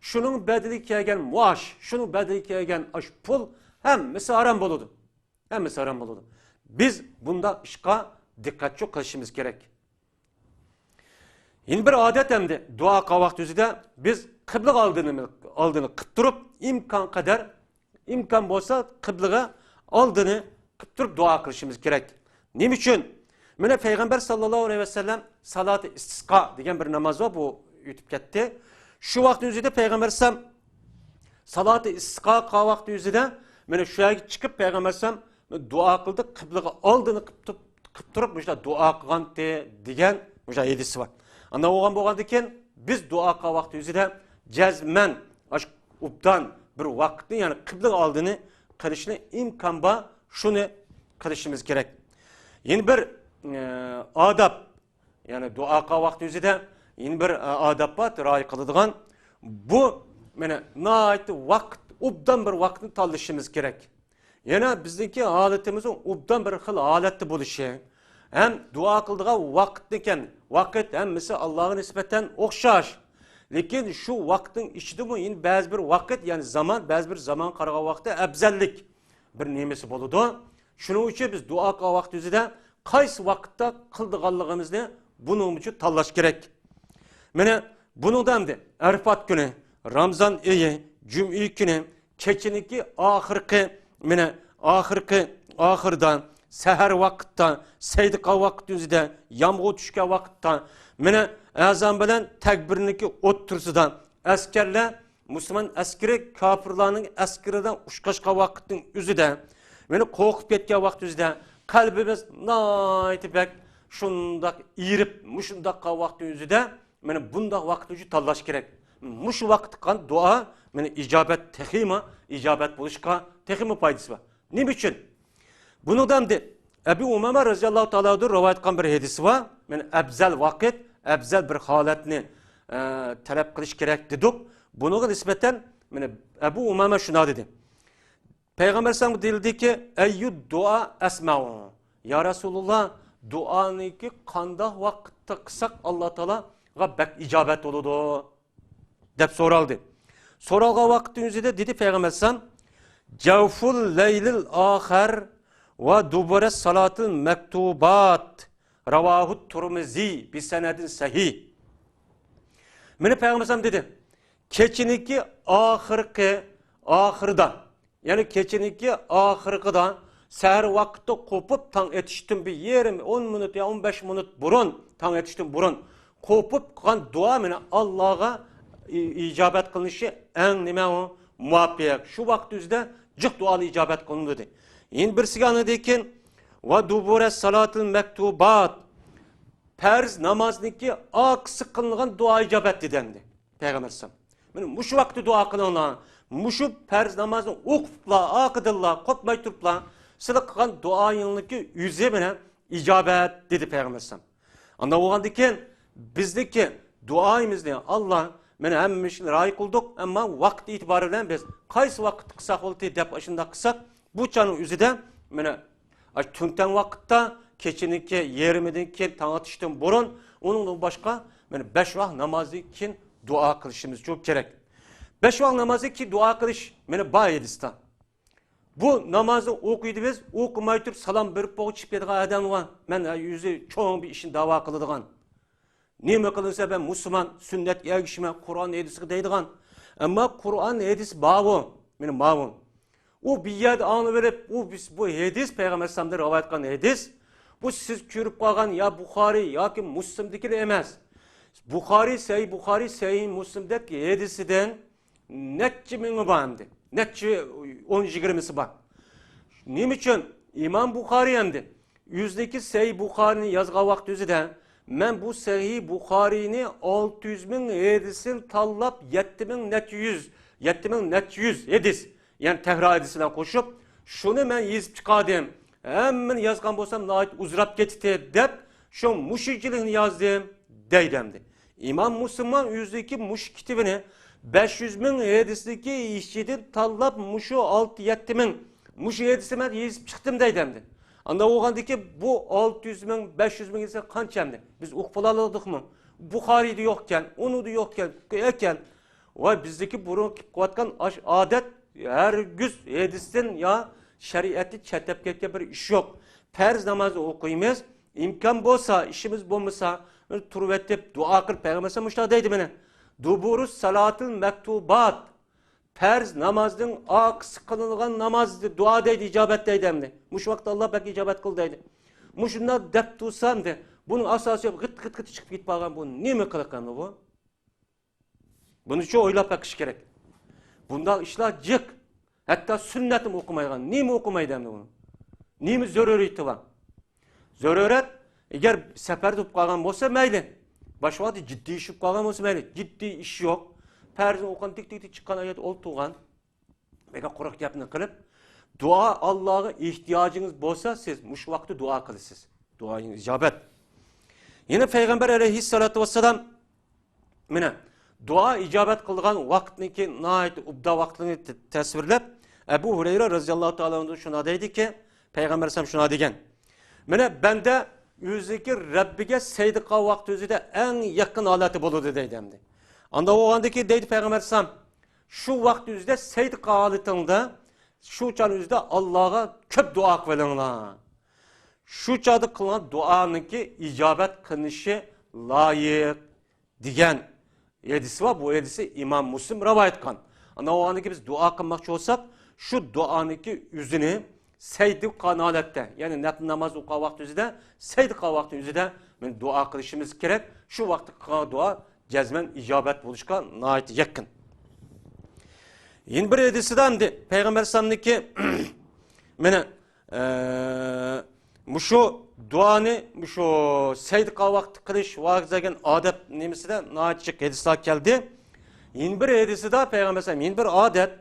شۇنىڭ بەدىلىگە كەلگەن مائاش، شۇنىڭ بەدىلىگە كەلگەن ئاشۇ پۇل ھەممىسى ھارام بولىدۇ. ھەممىسى ھارام بولىدۇ. بىز بۇنداق ئىشقا دىققەتچۇ قىلىشىمىز كېرەك. يەنە بىر ئادەت ئەمدى، دۇئا قىلغان ۋاقتى يۈزىدە بىز قىبلىغا ئالدىنى، ئالدىنى قىپ تۇرۇپ، ئىمكان قەدەر، ئىمكان بولسا قىبلىغا ئالدىنى قىپ تۇرۇپ دۇئا قىلىشىمىز كېرەك. نېمە ئۈچۈن؟ مانا پەيغەمبەر ساللاللاھۇ ئەلەيھى ۋەسەللەم سالاتى ئىستىسقا دېگەن بىر ناماز بار، بۇ ئۆتۈپ كەتتى. شۇ ۋاقىتنىڭ ئۆزىدە پەيغەمبەر ئەلەيھىسسالام سالاتى ئىستىسقا قىلغان ۋاقىتنىڭ ئۆزىدە مانا شۇ يەرگە چىقىپ پەيغەمبەر ئەلەيھىسسالام دۇئا قىلدى، قىبلىغا ئالدىنى قىپ تۇرۇپ، قىپ تۇرۇپ مۇشۇنداق دۇئا قىلغانتى دېگەن مۇشۇنداق ھەدىسى بار. ئانداق بولغان بولغاندىكىن بىز دۇئا قىلغان ۋاقىتنىڭ ئۆزىدە جەزمەن ئاشۇ ئوبدان بىر ۋاقىتنى، يەنى قىبلىغا ئالدىنى قىلىشنى ئىمكان بار، شۇنى قىلىشىمىز كېرەك. يەنە بىر، ئە، ئاداب، يەنى دۇئا قىلغان ۋاقتى يۈزىدە يەنە بىر، ئە، ئاداب بار، رىئايە قىلىدىغان. بۇ، مانا، ناھايىتى ۋاقىت، ئوبدان بىر ۋاقىتنى تاللىشىمىز كېرەك. يەنە بىزنىڭكى ھالىتىمىزنىڭ ئوبدان بىر خىل ھالەتتە بولۇشى ھەم دۇئا قىلىدىغان ۋاقىتنىكەن، ۋاقىت ھەممىسى ئاللاغا نىسبەتەن ئوخشاش. لېكىن شۇ ۋاقىتنىڭ ئىچىدىمۇ يەنە بەزى بىر ۋاقىت، يەنى زامان، بەزى بىر زامان قارىغان ۋاقىتتا ئەپزەللىك بىر نېمىسى بولىدۇ. شۇنىڭ ئۈچۈن بىز دۇئا قىلغان ۋاقىت يۈزىدە قايسى ۋاقىتتا قىلىدىغانلىقىمىزنى بۇنىڭ ئۈچۈن تاللاش كېرەك. مانا بۇنىڭدا ئەمدى ئەرىفات كۈنى، رامزان ئېيى، جۈمئە كۈنى، كېچىنىڭكى ئاخىرقى، مانا ئاخىرقى، ئاخىردا، سەھەر ۋاقىتتا، سەيدىقا ۋاقىت يۈزىدە، يامغۇر چۈشكەن ۋاقىتتا، مانا ئەزان بىلەن تەكبىرنىڭكى ئوتتۇرىسىدا ئەسكەرلەر مۇسۇلمان ئەسكىرى كاپىرلارنىڭ ئەسكىرىدە ئۇچراشقان ۋاقىتنىڭ ئۆزىدە، مانا قورقۇپ كەتكەن ۋاقىت ئۆزىدە، قەلبىمىز ناھايىتى بەك شۇنداق ئېرىپ، مۇشۇنداق قىلغان ۋاقىتنىڭ ئۆزىدە، مانا بۇنداق ۋاقىتنى ئۆزى تاللاش كېرەك. مۇشۇ ۋاقىتتا قىلغان دۇئا، مانا ئىجابەت تېخىمۇ، ئىجابەت بولۇشقا تېخىمۇ پايدىسى بار. نېمە ئۈچۈن؟ بۇنىڭدا ئەمدى ئەبۇ ئۇمامە رەزىياللاھۇ تائالا ئانھۇدىن رىۋايەت قىلغان بىر ھەدىسى بار. مانا ئەپزەل ۋاقىت، ئەپزەل بىر ھالەتنى، ئە، تەلەپ قىلىش كېرەك دېدۇق. بۇنىڭغا نىسبەتەن، مانا ئەبۇ ئۇمامە شۇنداق دېدى. پەيغەمبەر ئەلەيھىسسالام دېيىلدىكى، ئەييۇ دۇئا ئەسمەئۇ. يا رەسۇلۇللا، دۇئانىكى قانداق ۋاقىتتا قىلساق ئاللا تائالاغا بەك ئىجابەت بولىدۇ؟ دەپ سورالدى. سورالغان ۋاقىتنىڭ ئۆزىدە دېدى پەيغەمبەر ئەلەيھىسسالام، جەۋفۇل لەيلىل ئاخىر ۋە دۇبۇرە سالاتىل مەكتۇبات. راۋاھۇ تۇرمىزى بىسەنەدىن سەھىھ. مانا پەيغەمبەر ئەلەيھىسسالام دېدى، كېچىنىڭكى ئاخىرقى، ئاخىرىدا، يەنى كېچىنىڭكى ئاخىرقىدا، سەھەر ۋاقىتتا قوپۇپ، تاڭ ئېتىشتىن بىر يېرىم، ئون مىنۇت يا ئون بەش مىنۇت بۇرۇن، تاڭ ئېتىشتىن بۇرۇن قوپۇپ قىلغان دۇئا مانا ئاللاغا ئى-، ئىجابەت قىلىنىشى ئەڭ نېمە ئۇ؟ مۇۋاپىق. شۇ ۋاقىت ئۆزىدە جىق دۇئالار ئىجابەت قىلىنىدۇ دېدى. يەنە بىرسىگە ئاندىن كېيىن، ۋە دۇبۇرە سالاتىل مەكتۇبات. پەرز نامازنىڭكى ئارقىسى قىلىنغان دۇئا ئىجابەت دېدى ئەمدى پەيغەمبەر ئەلەيھىسسالام. مانا مۇشۇ ۋاقىتتا دۇئا قىلىڭلار. مۇشۇ پەرز نامازنى ئوقۇپلا، ئارقىدىنلا، قوپماي تۇرۇپلا، سىلەر قىلغان دۇئايىڭنىڭكى ئۆزى مانا ئىجابەت، دېدى پەيغەمبەر ئەلەيھىسسالام. ئاندىن بولغاندىن كېيىن بىزنىڭكى دۇئايىمىزنى، ئاللا، مانا ھەممە ئىشنى رايى قىلدۇق، ئەمما ۋاقىت ئېتىبارى بىلەن بىز قايسى ۋاقىتتا قىلساق بولدى دەپ ئاشۇنداق قىلساق، بۇ چاغنىڭ ئۆزىدە مانا ئاشۇ تۈن تەڭ ۋاقىتتا، كېچىنىڭكى يېرىمىدىن كېيىن، تاڭ ئاتىشتىن بۇرۇن، ئۇنىڭدىن باشقا مانا بەش ۋاق نامازدىن كېيىن دۇئا قىلىشىمىز ئۈچۈن كېرەك. بەش ۋاق نامازدىن كېيىن دۇئا قىلىش مانا بار ھەدىستە. بۇ نامازنى ئوقۇيدۇ بىز، ئوقۇماي تۇرۇپ سالام بېرىپ بولۇپ چىقىپ كېتىدىغان ئادەم بار. مەن ئۆزى چوڭ بىر ئىشنى داۋا قىلىدىغان. نېمە قىلىنسا مەن مۇسۇلمان، سۈننەتكە ئەگىشىمەن، قۇرئان ھەدىسكە دەيدىغان. ئەمما قۇرئان ھەدىس بارغۇ، مانا ماۋۇ. ئۇ بىر يەردە ئاڭلىۋېلىپ، ئۇ بىز، بۇ ھەدىس پەيغەمبەر ئەلەيھىسسالامدىن رىۋايەت قىلغان ھەدىس. بۇ سىز كۆرۈپ قالغان يا بۇخارىي ياكى مۇسلىمدىكىلا ئەمەس. بۇخارىي، سەھىھ بۇخارىي، سەھىھ مۇسلىمدەك ھەدىسىدىن نەچچە مىڭى بار ئەمدى. نەچچە ئون يىگىرمىسى بار. نېمە ئۈچۈن؟ ئىمام بۇخارىي ئەمدى ئۆزىنىڭكى سەھىھ بۇخارىينى يازغان ۋاقىت ئۆزىدە، مەن بۇ سەھىھ بۇخارىينى ئالتە يۈز مىڭ ھەدىسىنى تاللاپ، يەتتە مىڭ نەچچە يۈز، يەتتە مىڭ نەچچە يۈز ھەدىس، يەنى تەھرار ھەدىس بىلەن قوشۇپ، شۇنى مەن يېزىپ چىقاردىم. ھەممىنى يازغان بولسام ناھايىتى ئۇزىراپ كېتىتتى دەپ، شۇ مۇشۇ يىلىكنى يازدىم دەيدۇ ئەمدى. ئىمام مۇسلىممۇ ئۆزىدىكى مۇشۇ كىتىبىنى بەش يۈز مىڭ ھەدىسنىڭكى ئىچىدىن تاللاپ، مۇشۇ ئالتە يەتتە مىڭ، مۇشۇ ھەدىسنى مەن يېزىپ چىقتىم دەيدۇ ئەمدى. ئانداق بولغاندىكىن بۇ ئالتە يۈز مىڭ، بەش يۈز مىڭ دېسە قانچە ئەمدى؟ بىز ئوقۇپ بولالىدۇقمۇ؟ بۇخارىيدا يوقكەن، ئۇنىڭدا يوقكەن، ئەكەن. ۋاي، بىزدىكى بۇرۇن قىلىپ قىلىۋاتقان ئاش ئادەت، ھەرگىز ھەدىستىن يا شەرىئەتتىن چەتلەپ كەتكەن بىر ئىش يوق. پەرز نامازنى ئوقۇيمىز، ئىمكان بولسا، ئىشىمىز بولمىسا، تۇرۇۋېتىپ دۇئا قىلىپ، پەيغەمبەر ئەلەيھىسسالام مۇشۇنداق دەيدۇ مانا. دۇبۇرۇ سالاتىل مەكتۇبات. پەرز نامازنىڭ ئارقىسى قىلىنغان ناماز دۇئا دەيدۇ، ئىجابەت دەيدۇ ئەمدى. مۇشۇ ۋاقىتتا ئاللا بەك ئىجابەت قىل دەيدۇ. مۇشۇنداق دەپ تۇرسا ئەمدى، بۇنىڭ ئاساسى يوق، غىت، غىت، غىت چىقىپ كېتىپ قالغان، بۇ نېمە قىلىق ئەمدى بۇ؟ بۇنى شۇ ئويلاپ بېقىش كېرەك. بۇنداق ئىشلار جىق. ھەتتا سۈننەتنىمۇ ئوقۇمايدىغان. نېمە ئوقۇمايدۇ ئەمدى ئۇنى؟ نېمە زۆرۈرىيىتى بار؟ زۆرۈرەت، ئەگەر سەپەردە بولۇپ قالغان بولسا مەيلى. باشقا ۋاقىتتا جىددىي ئىش بولۇپ قالغان بولسا مەيلى. جىددىي ئىش يوق. پەرزىنى ئوقۇغان، تىك، تىك، تىك چىققان ئايەت ئولتۇرغان. بەك قۇرۇق گەپنى قىلىپ، دۇئا ئاللاغا ئېھتىياجىڭىز بولسا، سىز مۇشۇ ۋاقىتتا دۇئا قىلىسىز. دۇئايىڭ ئىجابەت. يەنە پەيغەمبەر ئەلەيھىسسالاتۇ ۋەسسالام، مانا، دۇئا ئىجابەت قىلغان ۋاقىتنىڭكى ناھايىتى ئوبدان ۋاقىتلىرىنى ت-، تەسۋىرلەپ، ئەبۇ ھۇرەيرە رەزىياللاھۇ تائالا ئەنھۇ شۇنداق دەيدىكى، پەيغەمبەر ئەلەيھىسسالام شۇنداق دېگەن. مانا، بەندە ئۆزىنىڭكى رەببىگە سەجدە قىلغان ۋاقتى ئۆزىدە ئەڭ يېقىن ھالەتتە بولىدۇ دەيدۇ ئەمدى. ئانداق بولغاندىن كېيىن دەيدۇ پەيغەمبەر ئەلەيھىسسالام، شۇ ۋاقىت ئۆزىدە سەجدە قىلغان ھالىتىڭدە، شۇ چاغ ئۆزىدە ئاللاغا كۆپ دۇئا قىلىۋېلىڭلار. شۇ چاغدا قىلغان دۇئانىڭكى ئىجابەت قىلىنىشى لايىق دېگەن ھەدىسى بار. بۇ ھەدىسنى ئىمام مۇسلىم رىۋايەت قىلغان. ئاندىن بىز دۇئا قىلماقچى بولساق، شۇ دۇئانىڭكى ئۆزىنى سەجدە قىلغان ھالەتتە، يەنى نەپلى ناماز ئوقۇغان ۋاقتى ئۆزىدە، سەجدە قىلغان ۋاقتى ئۆزىدە مانا دۇئا قىلىشىمىز كېرەك. شۇ ۋاقىتتا قىلغان دۇئا جەزمەن ئىجابەت بولۇشقا ناھايىتى يېقىن. يەنە بىر ھەدىسىدە ئەمدى پەيغەمبەر ئەلەيھىسسالامنىڭكى، مانا، ئە، مۇشۇ دۇئانى، مۇشۇ سەجدە قىلغان ۋاقىتتا قىلىش ۋاجىپ دېگەن ئادەت نېمىسىدە ناھايىتى جىق ھەدىسلەر كەلدى. يەنە بىر ھەدىسىدە پەيغەمبەر ئەلەيھىسسالام يەنە بىر ئادەت،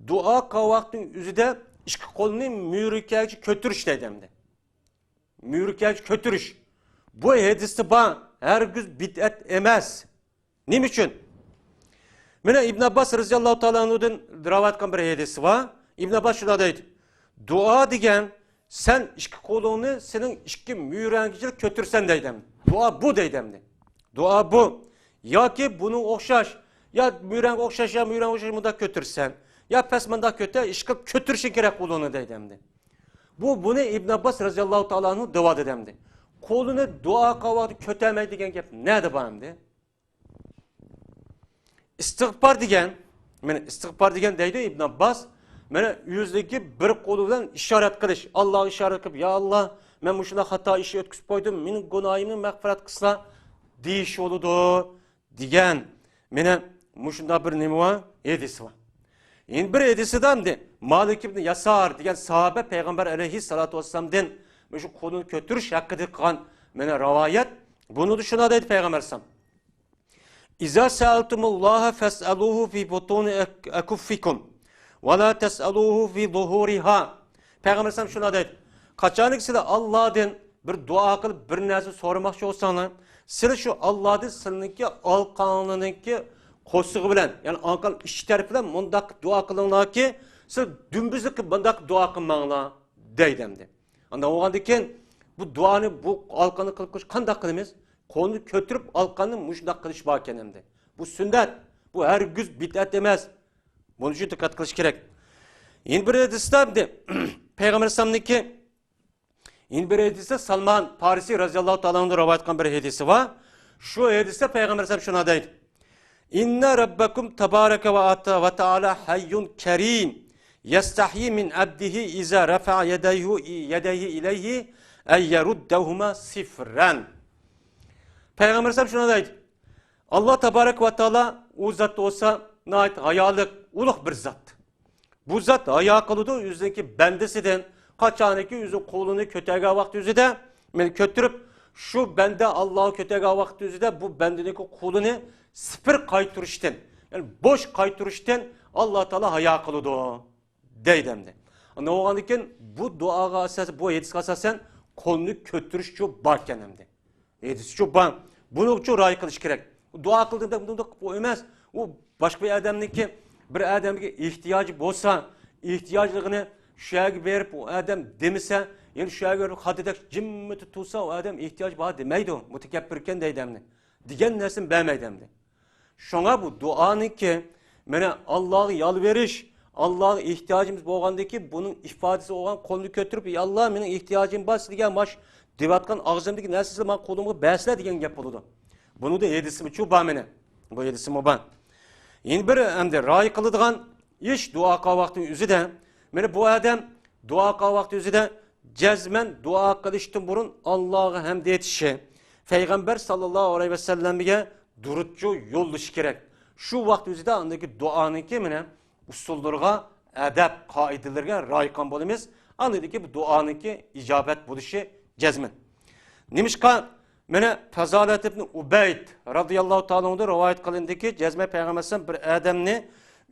دۇئا قىلغان ۋاقتىنىڭ ئۆزىدە ئىككى قولىنى مۈرىكەگىچە كۆتۈرۈش دەيدۇ ئەمدى. مۈرىكەگە كۆتۈرۈش. بۇ ھەدىستە بار، ھەرگىز بىدئەت ئەمەس. نېمە ئۈچۈن؟ مانا ئىبن ئابباس رەزىياللاھۇ تائالا ئەنھۇدىن رىۋايەت قىلغان بىر ھەدىسى بار. ئىبن ئابباس شۇنداق دەيدۇ، دۇئا دېگەن سەن ئىككى قولۇڭنى سېنىڭ ئىككى مۈرەڭگىچە كۆتۈرسەن دەيدۇ ئەمدى. دۇئا بۇ دەيدۇ ئەمدى. دۇئا بۇ. ياكى بۇنىڭغا ئوخشاش، يا مۈرەڭگە ئوخشاش، يا مۈرەڭگە ئوخشاش مۇنداق كۆتۈرسەن، يا پەس مۇنداق كۆتە، ئىشقىلىپ كۆتۈرۈشۈڭ كېرەك قولۇڭنى دەيدۇ ئەمدى. بۇ، بۇنى ئىبن ئابباس رەزىياللاھۇ تائالا ئەنھۇ دەۋاتىدۇ ئەمدى. قولىنى دۇئا قىلغان ۋاقتىدا كۆتەرمەي دېگەن گەپ نەدە بار ئەمدى؟ ئىستىغپار دېگەن، مانا ئىستىغپار دېگەن دەيدۇ ئىبن ئابباس، مانا ئۆزىدىكى بىر قولى بىلەن ئىشارەت قىلىش، ئاللاغا ئىشارەت قىلىپ، يا ئاللا، مەن مۇشۇنداق خاتا ئىش ئۆتكۈزۈپ قويدۇم، مېنىڭ گۇناھىمنى مەغپىرەت قىلسىلا دېيىش بولىدۇ. دېگەن، مانا مۇشۇنداق بىر نېمە بار، ھەدىسى بار. يەنە بىر ھەدىسىدە ئەمدى مالىك ئىبن ياسار دېگەن ساھابە پەيغەمبەر ئەلەيھىسسالاتۇ ۋەسسالامدىن مۇشۇ قولىنى كۆتۈرۈش ھەققىدە قىلغان مانا رىۋايەت. بۇنىدا شۇنداق دەيدۇ پەيغەمبەر ئەلەيھىسسالام، إذا سألتم الله فاسألوه في بطون أك-، أكفكم، ولا تسألوه في ظهورها. پەيغەمبەر ئەلەيھىسسالام شۇنداق دەيدۇ، قاچانكى سىلەر ئاللادىن بىر دۇئا قىلىپ، بىر نەرسە سورىماقچى بولساڭلار، سىلەر شۇ ئاللادىن سىلىنىڭكى ئالقاڭلىرىنىڭكى قورسىقى بىلەن، يەنى ئالقان ئىچ تەرىپى بىلەن مۇنداق دۇئا قىلىڭلاركى، سىلەر دۈمبىزى قىلىپ مۇنداق دۇئا قىلماڭلار دەيدۇ ئەمدى. ئانداق بولغاندىن كېيىن بۇ دۇئانى بۇ ئالقاننى قىلىپ قىلىش قانداق قىلىمىز؟ قولنى كۆتۈرۈپ ئالقاننى مۇشۇنداق قىلىش بار ئىكەن ئەمدى. بۇ سۈننەت، بۇ ھەرگىز بىدئەت ئەمەس. بۇنىڭ ئۈچۈن دىققەت قىلىش كېرەك. يەنە بىر ھەدىستە ئەمدى پەيغەمبەر ئەلەيھىسسالامنىڭكى، يەنە بىر ھەدىستە سالمان پارسى رەزىياللاھۇ تائالا ئەنھۇدىن رىۋايەت قىلغان بىر ھەدىسى بار. شۇ ھەدىستە پەيغەمبەر ئەلەيھىسسالام شۇنداق دەيدۇ، إن ربكم تبارك وتعالى حي كريم يستحيي من عبده إذا رفع يديه، يديه إليه أن يردهما صفرا. پەيغەمبەر ئەلەيھىسسالام شۇنداق دەيدۇ، ئاللا تابارەك ۋە تائالا ئۇ زات بولسا ناھايىتى ھايالىق، ئۇلۇغ بىر زات. بۇ زات ھايا قىلىدۇ ئۆزىنىڭكى بەندىسىدىن، قاچانكى ئۆزى قولىنى كۆتەرگەن ۋاقتى ئۆزىدە، مېنى كۆتۈرۈپ، شۇ بەندە ئاللاغا كۆتەرگەن ۋاقتى ئۆزىدە بۇ بەندىنىڭكى قولىنى سىپىر قايتۇرۇشتىن، يەنى بوش قايتۇرۇشتىن ئاللا تائالا ھايا قىلىدۇ دەيدۇ ئەمدى. ئانداق بولغاندىن كېيىن بۇ دۇئاغا ئاساسەن، بۇ ھەدىسكە ئاساسەن قولنى كۆتۈرۈشچۇ باركەن ئەمدى. ھەدىسچۇ بار. بۇنىڭچۇ رىئايە قىلىش كېرەك. دۇئا قىلدىم دەپ بۇنداق بۇ ئەمەس. ئۇ باشقا بىر ئادەمنىڭكى، بىر ئادەمگە ئېھتىياجى بولسا، ئېھتىياجلىقىنى شۇ يەرگە بېرىپ ئۇ ئادەم دېمىسە، يەنە شۇ يەرگە بېرىپ خاتىدەك جىممىتى تۇرسا، ئۇ ئادەم ئېھتىياجى بار دېمەيدۇ. مۇتەكەببىركەن دەيدۇ ئەمدى. دېگەن نەرسىنى بەرمەيدۇ ئەمدى. شۇڭا بۇ دۇئانىڭكى، مانا، ئاللاغا يالۋۇرۇش، ئاللاغا ئېھتىياجىمىز بولغاندىكى، بۇنىڭ ئىپادىسى بولغان قولنى كۆتۈرۈپ، يا ئاللا، مېنىڭ ئېھتىياجىم بار سىزگە، ماش دەۋاتقان ئاغزىمدىكى نەرسە سىلەر ماڭا قولۇمغا بەرسىلەر دېگەن گەپ بولىدۇ. بۇنىڭدا ھەدىسىمۇچۇ بار مېنى. بۇ ھەدىسىمۇ بار. يەنە بىر ئەمدى رىئايە قىلىدىغان ئىش دۇئا قىلغان ۋاقتىنىڭ ئۆزىدە. مانا بۇ ئادەم دۇئا قىلغان ۋاقتى ئۆزىدە جەزمەن دۇئا قىلىشتىن بۇرۇن ئاللاغا ھەمد ئېيتىشى، پەيغەمبەر ساللاللاھۇ ئەلەيھى ۋەسەللەمگە دۇرۇتچۇ يوللىشى كېرەك. شۇ ۋاقىت ئۆزىدە ئاندىكى دۇئانىڭكى مانا ئۇسۇللىرىغا، ئادەپ قائىدىلىرىگە رىئايە قىلغان بولىمىز. ئاندىكى بۇ دۇئانىڭكى ئىجابەت بولۇشى جەزمەن. نېمىشقا؟ مانا پازالەت ئىبن ئۇبەيد رازىياللاھۇ تائالا ئەنھۇدىن رىۋايەت قىلىندىكى، جەزمەن پەيغەمبەر ئەلەيھىسسالام بىر ئادەمنى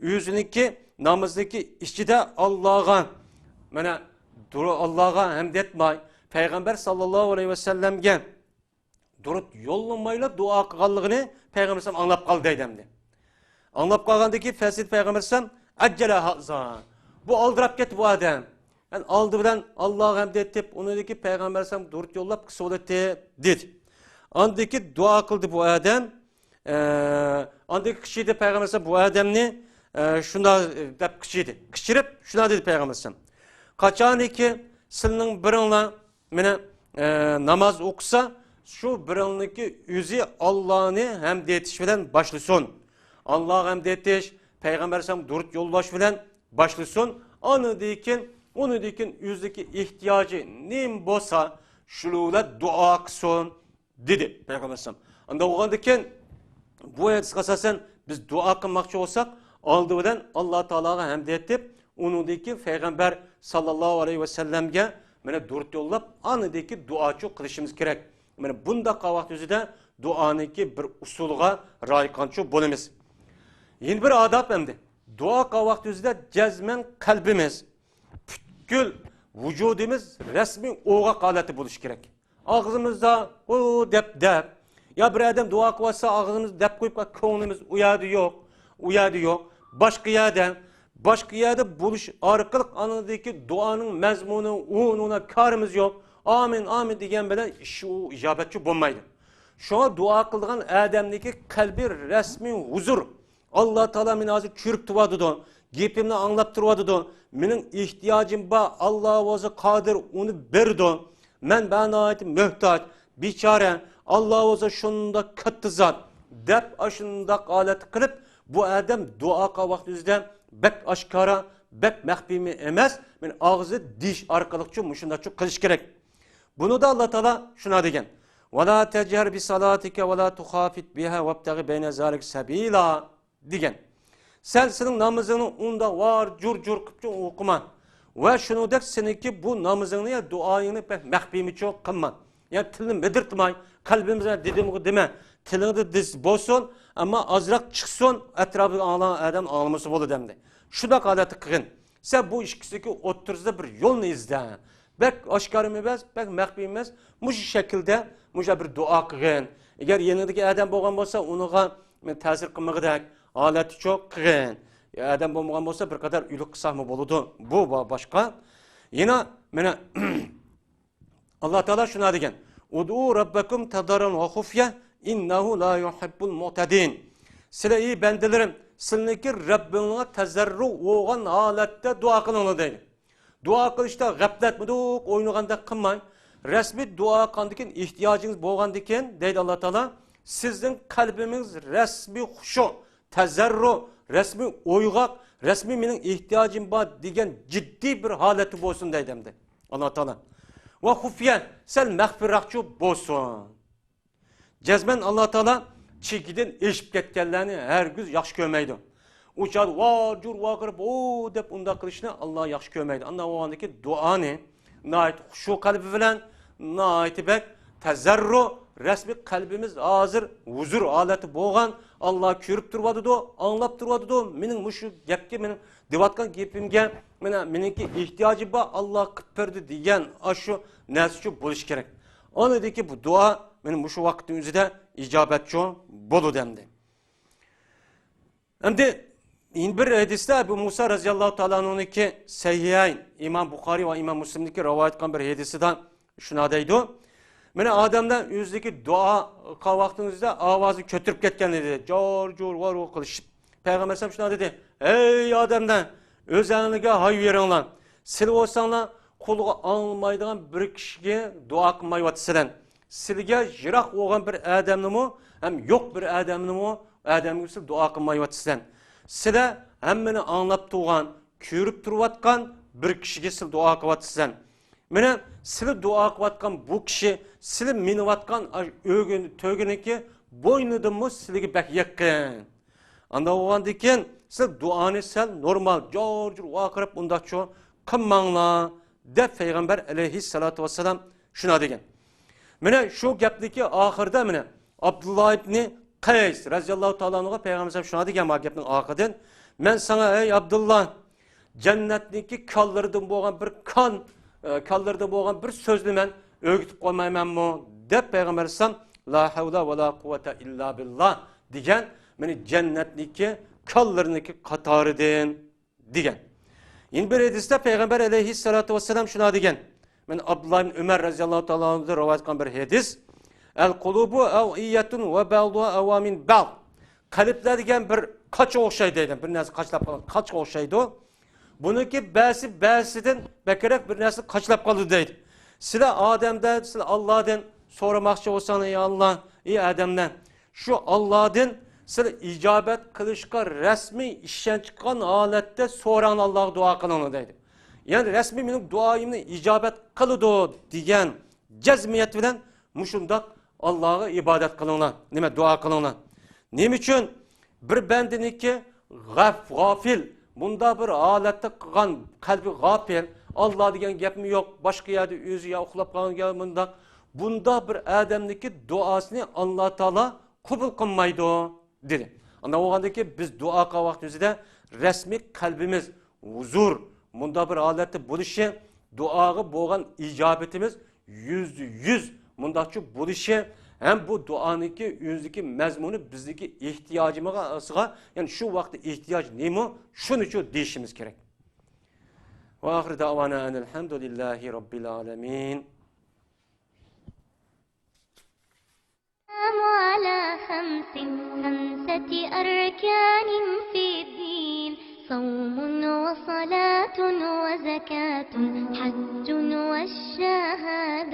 ئۆزىنىڭكى نامىزىنىڭكى ئىچىدە ئاللاغا، مانا، دۇر-، ئاللاغا ھەمد ئېيتماي، پەيغەمبەر ساللاللاھۇ ئەلەيھى ۋەسەللەمگە دۇرۇت يوللىمايلا دۇئا قىلغانلىقىنى پەيغەمبەر ئەلەيھىسسالام ئاڭلاپ قالدى دەيدۇ ئەمدى. ئاڭلاپ قالغاندىن كېيىن پەيغەمبەر ئەلەيھىسسالام، ئەججەلە ھازا. بۇ ئالدىراپ كەتتى بۇ ئادەم. يەنى ئالدى بىلەن ئاللاغا ھەمد ئېيتىپ، ئۇنىڭدىن كېيىن پەيغەمبەر ئەلەيھىسسالام دۇرۇت يوللاپ قىلسا بولاتتى، دېدى. ئاندىن كېيىن دۇئا قىلدى بۇ ئادەم. ئە، ئاندىن كېيىن قىچىدى پەيغەمبەر ئەلەيھىسسالام بۇ ئادەمنى، ئە، شۇنداق دەپ قىچىدى. قىچىرىپ شۇنداق دېدى پەيغەمبەر ئەلەيھىسسالام. قاچانكى سىلىنىڭ بىرىڭلار مانا، ئە، ناماز ئوقۇسا، شۇ بىرىڭنىڭكى ئۆزى ئاللانى ھەمد ئېيتىش بىلەن باشلىسۇن. ئاللاغا ھەمد ئېيتىش، پەيغەمبەر ئەلەيھىسسالام دۇرۇت يوللاش بىلەن باشلىسۇن. ئاندىن كېيىن، ئۇنىڭدىن كېيىن ئۆزىدىكى ئېھتىياجى نېمە بولسا، شۇنىڭ بىلەن دۇئا قىلسۇن، دېدى پەيغەمبەر ئەلەيھىسسالام. ئانداق بولغاندىن كېيىن، بۇ ھەدىسكە ئاساسەن، بىز دۇئا قىلماقچى بولساق، ئالدى بىلەن ئاللا تائالاغا ھەمد ئېيتىپ، ئۇنىڭدىن كېيىن پەيغەمبەر ساللاللاھۇ ئەلەيھى ۋەسەللەمگە مانا دۇرۇت يوللاپ، ئاندىن كېيىن دۇئاچۇ قىلىشىمىز كېرەك. مانا بۇنداق ۋاقىت ئۆزىدە دۇئانىڭكى بىر ئۇسۇلىغا رىئايە قىلغانچۇ بولىمىز. يەنە بىر ئاداب ئەمدى. دۇئا قىلغان ۋاقىت ئۆزىدە جەزمەن قەلبىمىز، پۈتكۈل ۋۇجۇدىمىز رەسمىي ئوغاق ھالەتتە بولۇشى كېرەك. ئاغزىمىزدا ھۇ دەپ دەپ، يا بىر ئادەم دۇئا قىلىۋاتسا ئاغزىمىزدا دەپ قويۇپ، كۆڭلىمىز ئۇ يەردە يوق، ئۇ يەردە يوق، باشقا يەردە، باشقا يەردە بولۇش ئارقىلىق ئاندىكى دۇئانىڭ مەزمۇنى، ئۇنىڭ كارىمىز يوق. ئامىن، ئامىن دېگەن بىلەن ئىش ئۇ ئىجابەتچى بولمايدۇ. شۇڭا دۇئا قىلىدىغان ئادەمنىڭكى قەلبى رەسمىي ھۇزۇر، ئاللا تائالا مېنى ھازىر كۆرۈپ تۇرۇۋاتىدۇ، گېپىمنى ئاڭلاپ تۇرۇۋاتىدۇ، مېنىڭ ئېھتىياجىم بار، ئاللا بولسا قادىر ئۇنى بېرىدۇ، مەن بۇ ناھايىتى موھتاج، بىچارە، ئاللا بولسا شۇنداق كاتتا زات، دەپ ئاشۇنداق ھالەت قىلىپ، بۇ ئادەم دۇئا قىلغان ۋاقتى ئۆزىدە بەك ئاشكارا، بەك مەخپىيمۇ ئەمەس، مېنى ئاغزى دېيىش ئارقىلىقچۇ مۇشۇنداقچۇ قىلىش كېرەك. بۇنىدا ئاللا تائالا شۇنداق دېگەن، ۋەلا تەجھەر بىسالاتىكە ۋەلا تۇخاپىت بىھا ۋەبتەغى بەينە زالىكە سەبىلا. دېگەن. سەن سېنىڭ نامىزىڭنى ئۇنداق ۋار جۇر جۇر قىپچۇ ئوقۇما. ۋە شۇنىڭدەك سېنىڭكى بۇ نامىزىڭنى يا دۇئايىڭنى بەك مەخپىيمىچۇ قىلما. يا تىلنى مىدىرتماي، قەلبىمىزدە دېدىمغۇ دېمە. تىلىڭدا دېس بولسۇن، ئەمما ئازراق چىقسۇن، ئەتراپىدا ئاڭلىغان ئادەم ئاڭلىمىسا بولىدۇ ئەمدى. شۇنداق ھالەتتە قىلغىن. سەن بۇ ئىككىسىدىكى ئوتتۇرىسىدا بىر يولنى ئىزدە. بەك ئاشكارىمۇ ئەمەس، بەك مەخپىي ئەمەس. مۇشۇ شەكىلدە مۇشۇ بىر دۇئا قىلغىن. ئەگەر يېنىڭدىكى ئادەم بولغان بولسا، ئۇنىڭغا تەسىر قىلمىغۇدەك ھالەتتىچۇ قىلغىن. ئادەم بولمىغان بولسا، بىر قەدەر ئۆلۈك قىلساقمۇ بولىدۇ. بۇ باشقا. يەنە مانا ئاللا تائالا شۇنداق دېگەن: «ئۇدئۇ رەببەكۇم تەزەررۇئەن ۋە خۇفيە، ئىننەھۇ لا يۇھىببۇل مۇئتەدىن.» سىلەر، ئى بەندىلىرىم، سىلىنىڭكى رەببىڭلارغا تەزەررۇ بولغان ھالەتتە دۇئا قىلىڭلار دەيدۇ. دۇئا قىلىشتا غەپلەتمىدۇق ئوينىغاندەك قىلماي، رەسمىي دۇئا قىلغاندىكىن، ئېھتىياجىڭىز بولغاندىكىن، دەيدۇ ئاللا تائالا، سىزنىڭ قەلبىڭىز رەسمىي خۇشۇ، تەزەررۇ، رەسمىي ئويغاق، رەسمىي مېنىڭ ئېھتىياجىم بار دېگەن جىددىي بىر ھالەتتە بولسۇن دەيدۇ ئەمدى ئاللا تائالا. ۋە خۇفيە، سەل مەخپىيراقچۇ بولسۇن. جەزمەن ئاللا تائالا چېكىدىن ئېشىپ كەتكەنلەرنى ھەرگىز ياخشى كۆرمەيدۇ. ئۇ چاغدا ۋارجۇر ۋارقىراپ، «ھو» دەپ ئۇنداق قىلىشنى ئاللا ياخشى كۆرمەيدۇ. ئانداق بولغاندىكىن دۇئانى ناھايىتى خۇشۇ قەلبى بىلەن، ناھايىتى بەك تەزەررۇ، رەسمىي قەلبىمىز ھازىر ھۇزۇر ھالەتتە بولغان، ئاللا كۆرۈپ تۇرۇۋاتىدۇ، ئاڭلاپ تۇرۇۋاتىدۇ، مېنىڭ مۇشۇ گەپكە، مېنىڭ دەۋاتقان گېپىمگە، مانا، مېنىڭكى ئېھتىياجىم بار، ئاللا قىلىپ بەردى دېگەن ئاشۇ نەرسىچۇ بولۇشى كېرەك. ئاندىن كېيىن بۇ دۇئا، مانا، مۇشۇ ۋاقىتنىڭ ئۆزىدە ئىجابەتچۇ بولىدۇ ئەمدى. ئەمدى يەنە بىر ھەدىستە ئەبۇ مۇسا رەزىياللاھۇ تائالا ئەنھۇنىڭكى سەھىھەين، ئىمام بۇخارىي ۋە ئىمام مۇسلىمنىڭكى رىۋايەت قىلغان بىر ھەدىسىدە شۇنداق دەيدۇ: مانا ئادەملەر ئۆزىدىكى دۇئا قىلغان ۋاقتىنىڭ ئۆزىدە ئاۋازىنى كۆتۈرۈپ كەتكەن ئىدى، جار جۇر ۋار ۋۇر قىلىشىپ. پەيغەمبەر ئەلەيھىسسالام شۇنداق دېدى: «ئەي ئادەملەر، ئۆزەڭلارگە ھايۋېرىڭلار. سىلەر بولساڭلار قۇلىقى ئاڭلىمايدىغان بىر كىشىگە دۇئا قىلمايۋاتىسىلەر. سىلىگە يىراق بولغان بىر ئادەمنىمۇ، ھەم يوق بىر ئادەمنىمۇ، ئادەمگە سىلەر دۇئا قىلمايۋاتىسىلەر. سىلەر ھەممىنى ئاڭلاپ تۇرغان، كۆرۈپ تۇرۇۋاتقان بىر كىشىگە سىلەر دۇئا قىلىۋاتىسىلەر. مانا سىلەر دۇئا قىلىۋاتقان بۇ كىشى سىلەر مىنىۋاتقان ئۆگۈن-، تۆگىنىڭكى بوينىدىنمۇ سىلەرگە بەك يېقىن. ئانداق بولغاندىكىن سىلەر دۇئانى سەل نورمال، جار جۇر ۋارقىراپ ئۇنداقچۇ قىلماڭلار» دەپ پەيغەمبەر ئەلەيھىسسالاتۇ ۋەسسالام شۇنداق دېگەن. مانا شۇ گەپنىڭكى ئاخىرىدا مانا ئابدۇللا ئىبنى قەيس رەزىياللاھۇ تائالا ئەنھۇغا پەيغەمبەر شۇنداق دېگەن ما گەپنىڭ ئاخىرىدىن: «مەن ساڭا، ئەي ئابدۇللا، جەننەتنىڭكى كانلىرىدىن بولغان بىر كان، ئە، كانلىرىدىن بولغان بىر سۆزنى مەن ئۆگىتىپ قويمايمەنمۇ؟» دەپ پەيغەمبەر ئەلەيھىسسالام «لا ھەۋلە ۋە لا قۇۋۋەتە ئىللا بىللا» دېگەن، مانا جەننەتنىڭكى كانلىرىنىڭكى قاتارىدىن دېگەن. يەنە بىر ھەدىستە پەيغەمبەر ئەلەيھىسسالاتۇ ۋەسسالام شۇنداق دېگەن. مانا ئابدۇللا ئىبن ئۆمەر رەزىياللاھۇ تائالا ئەنھۇدىن رىۋايەت قىلغان بىر ھەدىس: «ئەل قۇلۇبۇ ئەۋئىيەتۇن ۋە بەئزۇھا ئەۋئا مىن بەئز.» قەلبلەر دېگەن بىر قاچا ئوخشايدۇ دەيدۇ. بىر نەرسە قاچىلاپ قالغان قاچىغا ئوخشايدۇ. بۇنىڭكى بەزىسى بەزىسىدىن بەكرەك بىر نەرسە قاچىلاپ قالىدۇ دەيدۇ. سىلەر ئادەمدىن، سىلەر ئاللادىن سورىماقچى بولساڭلار، ئەي ئاللا، ئەي ئادەملەر، شۇ ئاللادىن سىلەر ئىجابەت قىلىشقا رەسمىي ئىشەنچ قىلغان ھالەتتە سوراڭلار، ئاللاغا دۇئا قىلىڭلار دەيدۇ. يەنى رەسمىي مېنىڭ دۇئايىمنى ئىجابەت قىلىدۇ دېگەن جەزمىيەت بىلەن مۇشۇنداق ئاللاغا ئىبادەت قىلىڭلار، نېمە، دۇئا قىلىڭلار. نېمە ئۈچۈن؟ بىر بەندىنىڭكى غەپ-، غاپىل، مۇنداق بىر ھالەتتە قىلغان، قەلبى غاپىل، ئاللا دېگەن گەپمۇ يوق، باشقا يەردە ئۆزى يا ئۇخلاپ قالغان يا مۇنداق، بۇنداق بىر ئادەمنىڭكى دۇئاسىنى ئاللا تائالا قوبۇل قىلمايدۇ، دېدى. ئانداق بولغاندىكىن بىز دۇئا قىلغان ۋاقتىمىزدا رەسمىي قەلبىمىز ھۇزۇر، مۇنداق بىر ھالەتتە بولۇشى، دۇئاغا بولغان ئىجابىتىمىز يۈزدە يۈز مۇنداقچە بولۇشى ھەم بۇ دۇئانىڭكى ئۆزىدىكى مەزمۇنى بىزنىڭكى ئېھتىياجىمىزغا، يەنى شۇ ۋاقىتتا ئېھتىياج نېمە، شۇنىچۇ دېيىشىمىز كېرەك. وآخر دعوانا أن الحمد لله رب العالمين. الإسلام على خمس، خمسة أركان في الدين، صوم وصلاة وزكاة حج والشهادتين.